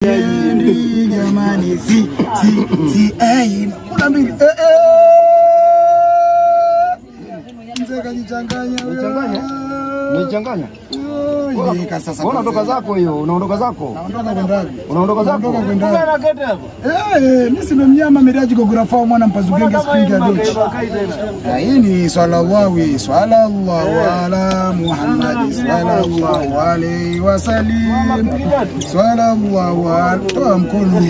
Jamani si si si kuna mbili mzee kajichanganya wewe. Nichanganya. Sasa unaondoka zako hiyo, unaondoka zako. Naondoka kwenda wapi? Unaondoka zako. Mimi si mnyama Miraji Gografa mwana mpazugenge spring ya dochi. Hii ni swala sallallahu ala Muhammad sallallahu alaihi wasallam. Sallallahu alaihi. Toa mkono.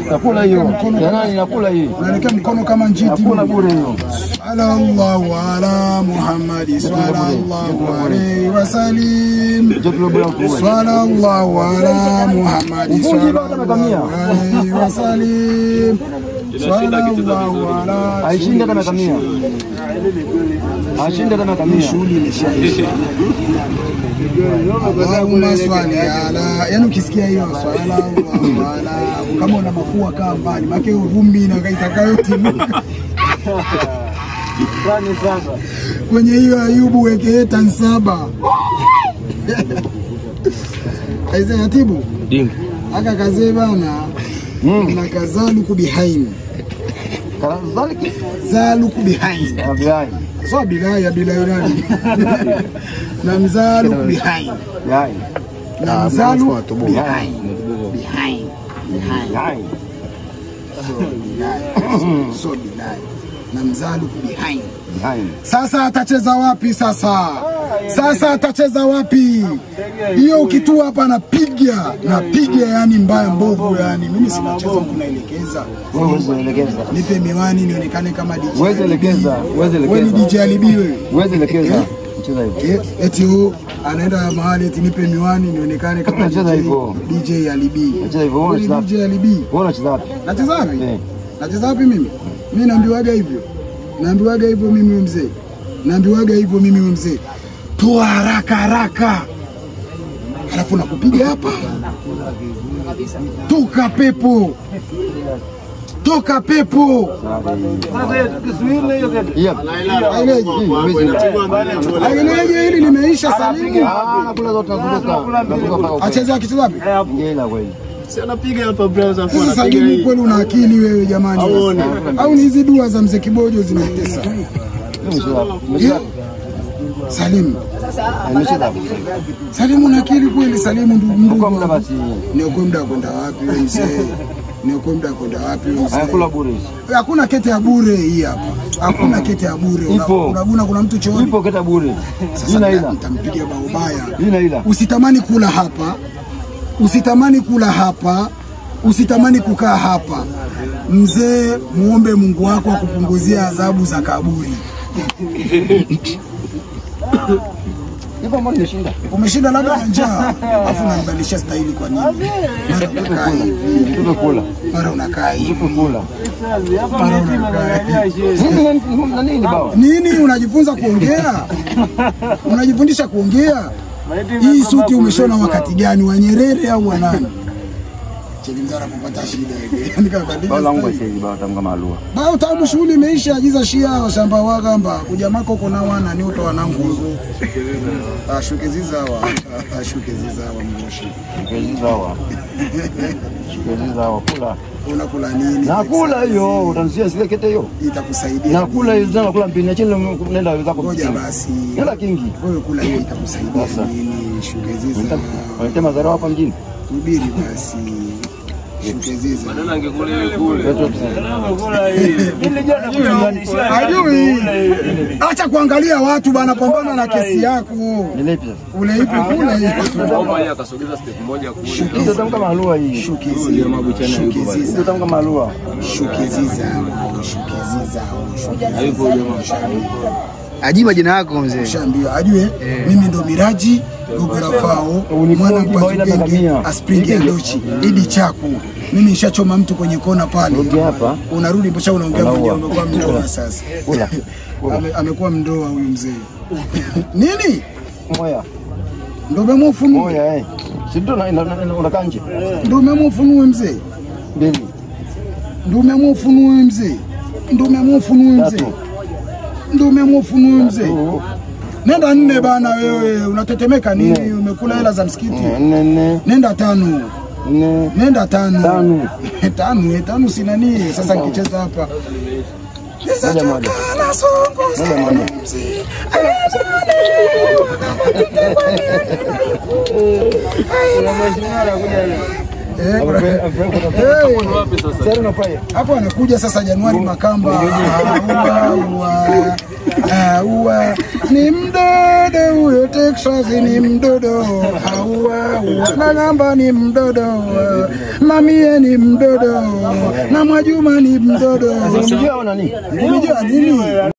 Nakula hiyo. Nani nakula hii? Unaelekea mkono kama njiti. Nakula bure hiyo. Sallallahu ala Muhammad sallallahu alaihi wasallam. Sallallahu ala Muhammad sallallahu alaihi wasallam. Sallallahu ala aishinda kama kamia. Aishinda kama kamia. Shughuli imeshaisha. Allahumma swali ala, yani ukisikia hiyo sallallahu ala kama una mafua kaa mbali, maana hiyo vumbi na itakayotimuka. Tani saba. Kwenye hiyo Ayubu weke tani saba. Aisee Yatibu. Dingi. Aka kazee bana. Na kazaluku behind. Kazaliki zaluku behind. Behind. So bilaya bilaya nani? Na mzaluku behind. Behind. Na mzaluku behind. Behind. Behind. So bilaya. So bilaya. Na mzaluku behind. Behind. Sasa atacheza wapi sasa? Sasa atacheza wapi? Hiyo ukitua hapa napiga, napiga yani mbaya mbovu yani. Mimi sinacheza huku naelekeza. Wewe unaelekeza. Nipe miwani nionekane kama DJ. Wewe elekeza, wewe elekeza. Wewe ni DJ Alibi wewe. Wewe elekeza. Cheza hivyo. Eti huyu anaenda mahali eti nipe miwani nionekane kama cheza hivyo. DJ Alibi. Cheza hivyo. Wewe DJ Alibi. Wewe unacheza wapi? Nacheza wapi? Nacheza wapi mimi? Mimi naambiwaga hivyo. Naambiwaga hivyo mimi mzee. Naambiwaga hivyo mimi mzee. Toa haraka haraka. Alafu nakupiga hapa. Toka pepo. Toka pepo. Sasa Kiswahili hiyo kitu. Aileje hili limeisha Salimu. Ah, kula zote nazunguka. Acheze akicheza wapi? Ngela kweli. Si anapiga hapa browser afu Sasa anapiga Salimu hii. kweli una akili wewe jamani. Au ni hizi dua za mzee Kibojo zinatesa. Salimu. Salimu una akili kweli Salimu ndugu. Kwa muda basi. Niokoe muda kwenda wapi wewe mzee? Niokoe muda kwenda wapi wewe mzee? Hakuna bure. Hakuna kete ya bure hii hapa. Hakuna kete ya bure. Unaguna kuna mtu chooni. Ipo kete bure. Sasa nitampigia bao baya. Ina ila. Usitamani kula hapa. Usitamani kula hapa. Usitamani kukaa hapa. Mzee, muombe Mungu wako akupunguzia adhabu za kaburi. Ipo mbona nimeshinda? Umeshinda labda na njaa. Alafu unanibadilisha staili kwa nini? Mara unakaa hivi. Tupe kula. Mara unakaa hivi. Tupe kula. Mara unakaa hivi. Nini bao? Nini unajifunza kuongea? Unajifundisha kuongea? Hii suti umeshona wakati gani? Wa Nyerere au wa nani? Chelimzara kupata shida hivi. Yaani kabadilika. Bao langu sasa bao tamu kama alua. Bao tamu shughuli imeisha ajiza shia washamba wagamba. Kujamako kuna wana ni uto wanangu. Ashukezizawa. Ashukezizawa mgoshi. Shukezizawa. Shukezizawa kula. Unakula nini? Nakula hiyo, utanisia sile kete hiyo. Itakusaidia. Nakula hiyo sana nakula mpini chini nenda zako. Ngoja basi. Nenda kingi. Wewe kula hiyo itakusaidia nini? Shukeziza. Wanatema mazao hapa mjini. Subiri basi. Shukeziza. Badala angekula ile kule. Ajui. Acha kuangalia watu bana, pambana na kesi yako. Nilepi sasa. Ule ipi kula hiyo. Naomba yeye akasogeza step moja kule. Hizo tamu kama halua hii. Shukeziza. Hizo tamu kama halua. Shukeziza. Shukeziza. Hayupo jamaa. Ajibu majina yako mzee. Ushaambiwa ajue mimi ndo Miraji Gografao mwana mpazugenge aspringi ya dochi Idi Chaku. Mimi nishachoma mtu kwenye kona pale. Unarudi mbona unaongea mwenyewe umekuwa mndoa sasa. Amekuwa mndoa huyu mzee. Nini? Moya. Ndio umemufunua. Moya eh. Si ndio unakaa nje. Ndio umemufunua mzee. Mbili. Ndio umemufunua mzee. Ndio umemufunua mzee. Ndio umemufunua mzee. Nenda 4 bana wewe, unatetemeka nini? Umekula hela za msikiti. 4. Nenda 5. Nne. Nenda 5. 5. 5, 5 si nani? Sasa nikicheza hapa. Moja moja. Moja moja. Hapo anakuja sasa Januari Makamba. Aua ni mdodo huyo Texas ni mdodo. Aua na namba ni mdodo. Mamie ni mdodo. Na Mwajuma ni mdodo. Unajua nani? Unajua nini?